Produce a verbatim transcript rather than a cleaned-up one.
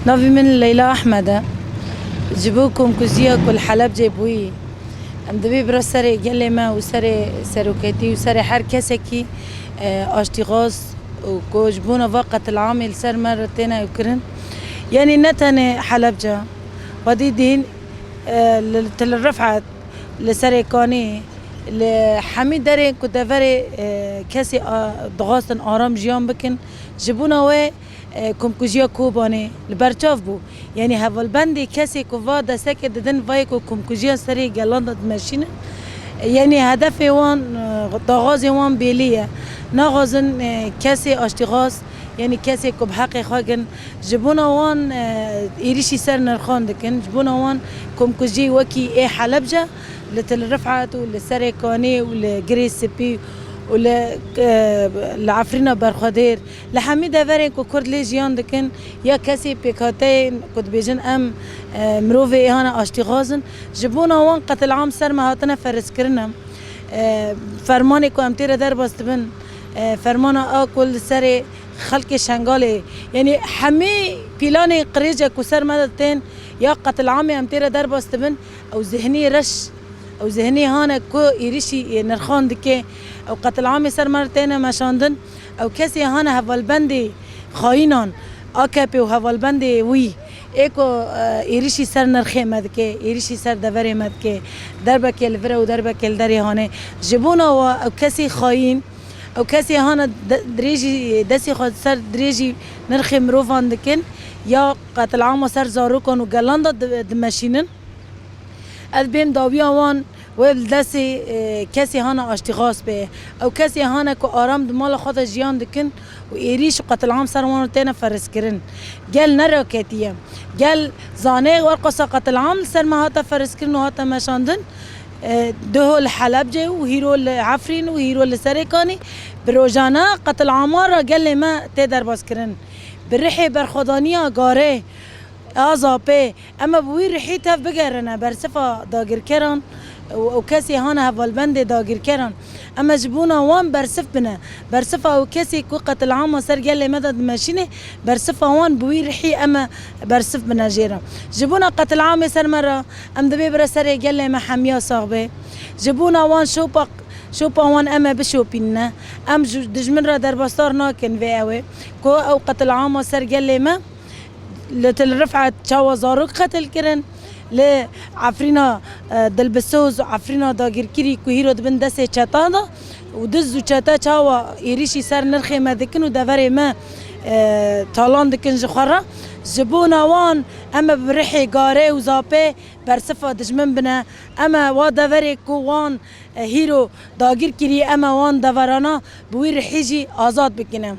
Navê min Leyla Ehmed e. Ji bo komkujiya ku li Helebcê bûyî, em divê bira serê gelê me û serê seroketî û serê her kesekî, e, aştîxaz û ku ji bona va qetilamê li ser me re têne ew kirin. Yanî ne tenê Helebce, xwedî dîn, e, li Til Rifet, li Serê Kanî, li hemî derên ku deverê, e, kesê, a, dixwastin aram jiyan bikin, ji bona wê, e, komkujiya Kobanê li ber çav bû. Yanî hevalbendê kesê ku va destekê didin, vayê ku komkujiya serê gelan de dimeşînin. Yanî hedefê wan, e, daxwazê wan bêlî ye. Naxwazin, e, kesê aştîxaz, yanî kesê ku bi heqê xwe gin, ji bona wan, e, êrîşî ser nirxan dikin, ji bona wan komkujî wekî ê Helebce, li Til Rifet û li Serê Kanî û li Girê Spî û li, e, li Efrîna Berxwedêr, li hemî deverên ku Kurd lê jiyan dikin, ya kesê pêkhateyên ku dibêjin em, e, mirovê êhana aştîxaz in, ji bona wan qetilam ser me hatine ferezkirin e. E, fermanê ku em tê re derbas dibin, e, fermana a ku li serê xelkê Şengalê, yanî hemî pîlanên qirêce ku ser me de tên, ya qetilamê em tê re derbas dibin, ew zihnî reş, ew zihnî hane ku êrîşî, e, nirxan dike, ew qetilamê ser me re têne meşandin, ew kesê hane hevalbendê xayînan, A K P û hevalbendê wî, ê ku, e, êrîşî ser nirxê me dike, êrîşî ser deverê me dike, derbekê li vir e û derbekê li derê hane. Ji bona wa ew kesê xayîn, ew kesê hane de-, dirêjî, destê xwe ser dirêjî nirxê mirovan dikin, ya qetilama ser zarokan û gelan de di-, dimeşînin. Ez bêm dawiya wan wê li destê, e, kesê hane aştîxaz bê. Ew kesê hane ku aram di mala xwe de jiyan dikin û êrîş û qetilam ser wan têne ferezkirin. Gel neraketiye. Gel zanê werqosa qetilam li ser me hate ferezkirin û hate meşandin. E, diho li Helebcê û hîro li Efrîn û hîro li Serêkanî bi rojane qetilama re gelê me tê derbas kirin. Bi rihê berxwedaniya garê, A Z P, em ê bi wî rihî tev bigerine bersifa dagirkeran û, û kesê hane hevalbendê dagirkeran. Em ê ji bona wan bersif bine. Bersifa ew kesê ku qetilama ser gelê me de dimeşîne, bersifa wan bi wî rihî em ê bersif bine jê re. Ji bona qetilamê ser me re, em divê bire serê gelê me hemiya sax be. Ji bona wan şopa, şopa wan em ê bişopînine. Em ji dijmin re derbasdar nakin vê ew ê ku ew qetilama ser gelê me. Li Til Rifet çawa zarok qetil kirin, li Efrîna, e, dilbisoz û Efrîna dagirkirî ku hîro dibin destê çetan de û diz û çete çawa êrîşî ser nirxê me dikin û deverê me, e, talan dikin ji xwe re. Ji bona wan em ê bi rihê garê û zapê bersifa dijmin bine. Em ê wa deverê ku wan, e, hîro dagir kirî, em ê wan deverana bi wî rihî jî azad bikine.